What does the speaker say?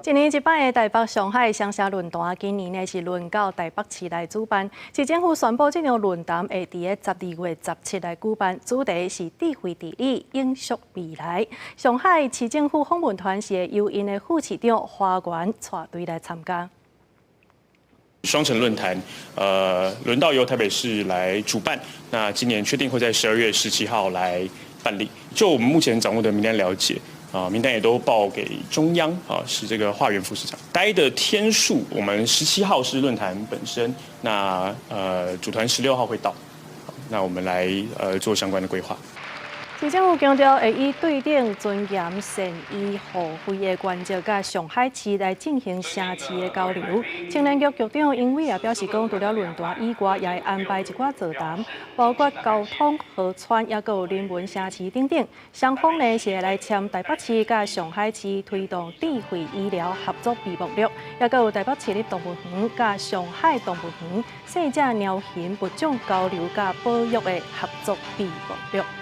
一年一擺的台北上海雙城論壇，今年呢是輪到台北市來主辦。市政府宣布，這場論壇會佇咧12月17來舉辦，主題是智慧治理，永續未來。上海市政府訪問團是會由𪜶的副市長華源帶隊來參加。雙城論壇，輪到由台北市來主辦。那今年確定會在12月17號來辦理。就我們目前掌握的名單了解，啊，名單也都報給中央，啊，是這個華源副市長待的天數，我們17號是論壇本身，那組團16號會到，那我們來做相關的規劃。市政府強調，會以對等、尊嚴、善意、互惠的原則，佮上海市來進行城市的交流。青年局局長英偉也表示講，除了論壇以外，也會安排一寡座談，包括交通、河川，抑閣有人文城市等等。雙方呢是會來簽台北市佮上海市推動智慧醫療合作備忘錄，抑閣有台北市立動物園佮上海動物園細隻貓熊物種交流佮保育的合作備忘錄。